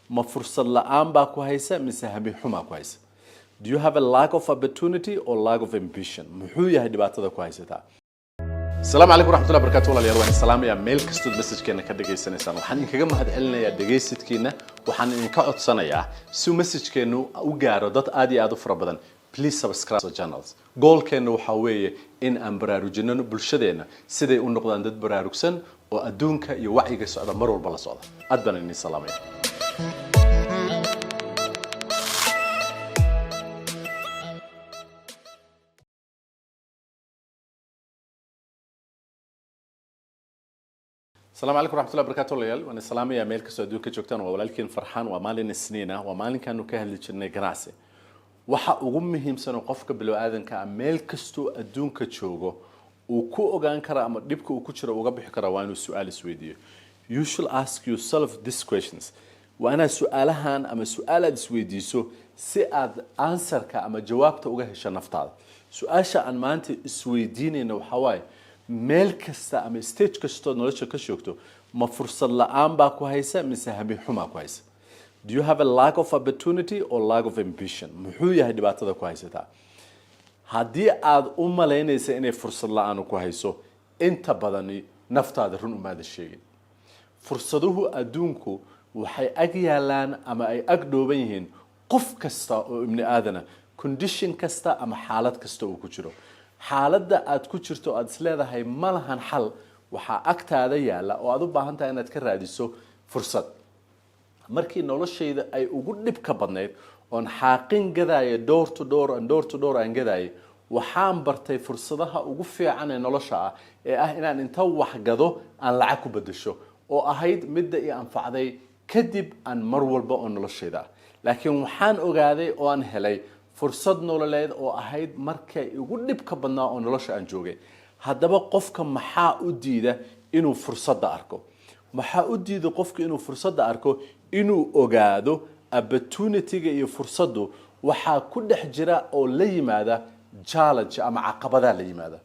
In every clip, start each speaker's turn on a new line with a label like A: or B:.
A: Ma fursad la-aan baa ku haysa mise hami xumaa ku haysa? Do you have a lack of opportunity or lack of ambition? Muxuu yahay dhibaatada ku haysataa? Asalaamu calaykum waraxmatullahi barakatu. Walaalayaal, waan salaamayaa meel kastood message-keena ka dhageysanaysaan. Waxaan idinkaga mahadcelinayaa dhegaysidkiina. Waxaan idinka codsanayaa, si uu message-keenu u gaaro dad aad iyo aad u fara badan, please subscribe to channels. Goalkeena waxaa weeye in aan baraarujinano bulshadeena siday u noqdaan dad baraarugsan oo adduunka iyo wacyiga socda mar walba la socda. Aad baan idin salaamaya. Asalaamu calaykum waraxmatullahi barakatu. Walaalayaal, waan salaamayaa meel kastoo adduunka joogtaan. Waa walaalkiin Farxaan. Waa maalin Isniin ah, waa maalinkaanu ka hadli jirnay ganacsi. Waxa ugu muhiimsan oo qofka bilo-aadanka ah meel kastuu adduunka joogo uu ku ogaan kara ama dhibka uu ku jiro uga bixi kara waa inuu su-aal isweydiiyo. You should ask yourself these questions. Waa inaad su-aalahan ama su-aal aad isweydiiso si aad answerka ama jawaabta uga hesho naftaada. Su-aasha aan maanta isweydiinayna waxaa waaye: meel kasta ama stage kastood nolosha ka joogto, ma fursad la-aan baa ku haysa mise hami xumaa ku haysa? Do you have a lack of opportunity or lack of ambition? Muxuu yahay dhibaatada ku haysataa? Haddii aad u malaynaysa inay fursad la-aan ku hayso, inta badani naftaada run umaada sheegin. Fursaduhu adduunku waxay ag yaalaan ama ay ag dhooban yihiin qof kasta oo ibni aadana, condition kasta ama xaalad kasta uu ku jiro. Xaaladda aad ku jirto aad isleedahay ma lahan xal, waxaa agtaada yaalla oo aad u baahan tahay inaad ka raadiso fursad. Markii noloshayda ay ugu dhibka badnayd oon xaaqin gadaaya, door to door and door to door aan gadaayay, waxaan bartay fursadaha ugu fiican ee nolosha ah ee ah inaan inta wax gado aan lacag ku bedesho, oo ahayd midda i anfacday kadib aan mar walba oo noloshayda ah. Laakiin waxaan ogaaday oo aan helay fursad nololeed oo ahayd markay igu dhibka badnaa oo nolosha aan joogay. Haddaba qofka maxaa u diida inuu fursadda arko? Maxaa u diida qofka inuu fursadda arko, inuu ogaado opportunity-ga iyo fursaddu? Waxaa ku dhex jira oo la yimaada challenge ama caqabadaa la yimaada.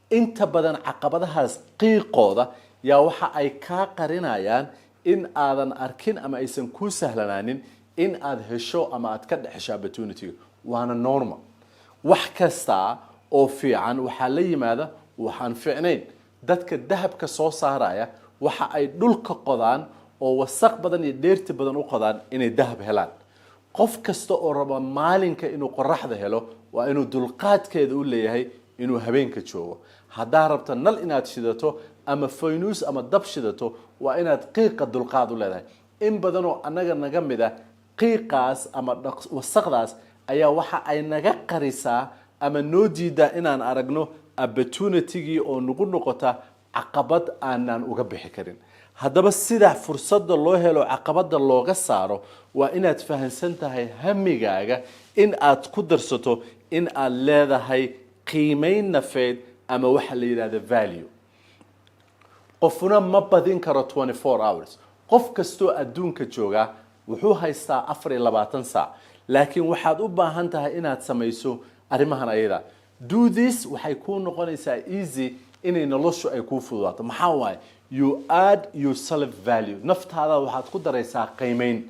A: Inta badan caqabadahaas qiiqooda yaa waxa ay kaa qarinayaan in aadan arkin ama aysan kuu sahlanaanin in aad hesho ama aad ka dhex hesho opportunity-ga. Waana normal. Wax kasta oo fiican waxaa la yimaada waxaan fiicnayn. Dadka dahabka soo saaraya waxa ay dhulka qodaan oo wasaq badan iyo dheerti badan u qodaan inay dahab helaan. Qof kasta oo raba maalinka inuu qoraxda helo waa inuu dulqaadkeeda u leeyahay inuu habeenka joogo. Haddaa rabto nal inaad shidato ama faynuus ama dab shidato, waa inaad qiiqa dulqaad u leedahay. In badanoo annaga naga mid ah, qiiqaas ama wasaqdaas ayaa waxa ay naga qarisaa ama noo diidaa inaan aragno opportunity-gii oo nagu noqota caqabad aanan uga bixi karin. Haddaba sida fursadda loo helo, caqabada looga saaro, waa inaad fahansan tahay hamigaaga in aad ku darsato in aad leedahay qiimeyn nafeed ama waxa la yidhahda value. Qofuna ma badin karo 24 hours. Qof kastoo adduunka jooga wuxuu haystaa 24 saac, laakiin waxaad u baahan tahay inaad samayso arrimahan ayada. Do this, waxay kuu noqonaysaa easy inay noloshu ay kuu fududaato. Maxaa waaye? You add your self value. Naftaada waxaad ku daraysaa qiimeyn.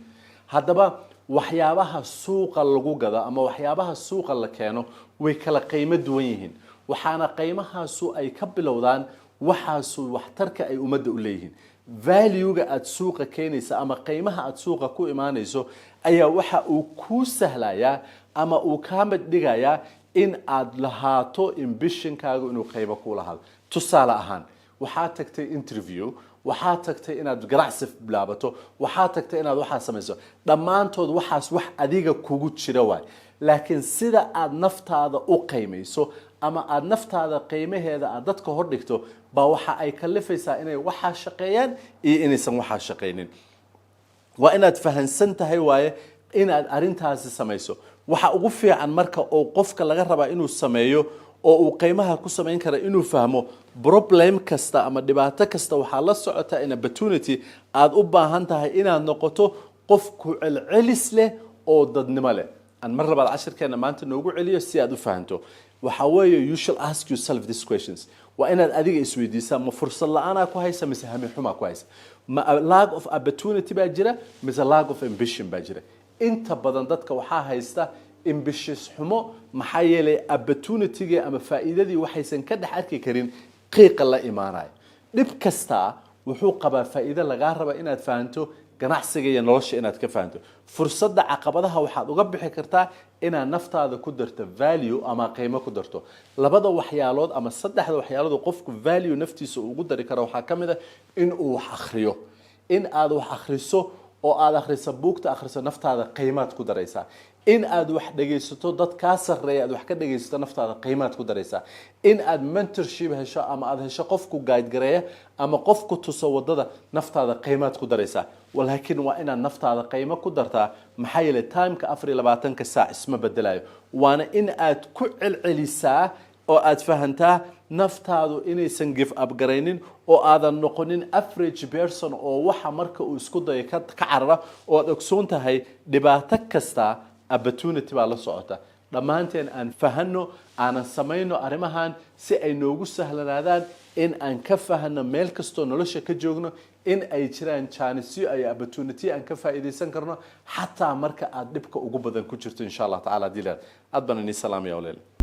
A: Haddaba waxyaabaha suuqa lagu gado ama waxyaabaha suuqa la keeno way kala qiimo duwan yihiin, waxaana qiimahaasu ay ka bilowdaan waxaasu waxtarka ay ummadda u leeyihiin. Value-ga aada suuqa keenaysa ama qiimaha aada suuqa ku imaanayso ayaa waxa uu kuu sahlayaa ama uu kaa mid dhigayaa in aad lahaato ambitionkaagu inuu qaybo ku lahaado. Tusaale ahaan, waxaad tagtay interview, waxaad tagtay inaad ganacsi bilaabato, waxaad tagtay inaad waxaa samayso. Dhammaantood waxaas wax adiga kugu jira waay, laakiin sida aad naftaada u qiimayso ama aad naftaada qiimaheeda aad dadka hordhigto baa waxa ay kalifaysaa inay waxaa shaqeeyaan iyo inaysan waxaa shaqaynin. Waa inaad fahansan tahay waaye inaad arrintaasi samayso. Waxa ugu fiican marka oo qofka laga rabaa inuu sameeyo oo uu qiimaha ku samayn kara, inuu fahmo problem kasta ama dhibaato kasta waxaa la socota in opportunity aad u baahan tahay inaad noqoto qof ku celcelis leh oo dadnimo leh. Aan mar labaad cashirkeena maanta noogu celiyo si aad u fahanto. Waxa weeye, you shall ask yourself these questions. Waa inaad adiga isweydiisaa: ma fursad la-aanaa ku haysa mise hami xumaa ku haysa? Ma lack of opportunity baa jira mise lack of ambition baa jira? Inta badan dadka waxaa haysta ambitious xumo, maxaa yeelay opportunity-gii ama faa'iidadii waxaysan ka dhex arki karin qiiqa la imaanayo. Dhib kastaa wuxuu qabaa faa'iido lagaa raba inaad fahanto, ganacsiga iyo nolosha inaad ka fahanto. Fursadda caqabadaha waxaad uga bixi kartaa inaad naftaada ku darto value ama qiimo ku darto. Labada waxyaalood ama saddexda waxyaalood oo qofku value naftiisa uu ugu dari karo waxaa ka mid ah in uu wax akhriyo. In aad wax akhriso oo aad akhriso buugta akhriso, naftaada qiimaad ku daraysaa. In aad wax dhegaysato, dad kaa sarreeya aad wax ka dhegaysato, naftaada qiimaad ku daraysaa. In aad mentorship hesho ama aad hesho qofku guide gareeya ama qofku tuso wadada, naftaada qiimaad ku daraysaa. Laakiin waa inaad naftaada qiimo ku dartaa, maxaa yeelay timeka 24-ka saac isma bedelayo. Waana in aad ku celcelisaa oo aad fahantaa naftaadu inaysan give up garaynin oo aadan noqonin average person oo waxa marka uu isku dayo ka carara, oo aad ogsoon tahay dhibaato kasta opportunity baa la socota. Dhammaanteen aan fahanno, aanan samayno arrimahan si ay noogu sahlanaadaan in aan ka fahanno meel kastoo nolosha ka joogno in ay jiraan jaanisyo iyo opportunity aan ka faa'iidaysan karno, xataa marka aad dhibka ugu badan ku jirto, insha Allah tacala. Haddii lahaad aad baan inii salaamaya walaal.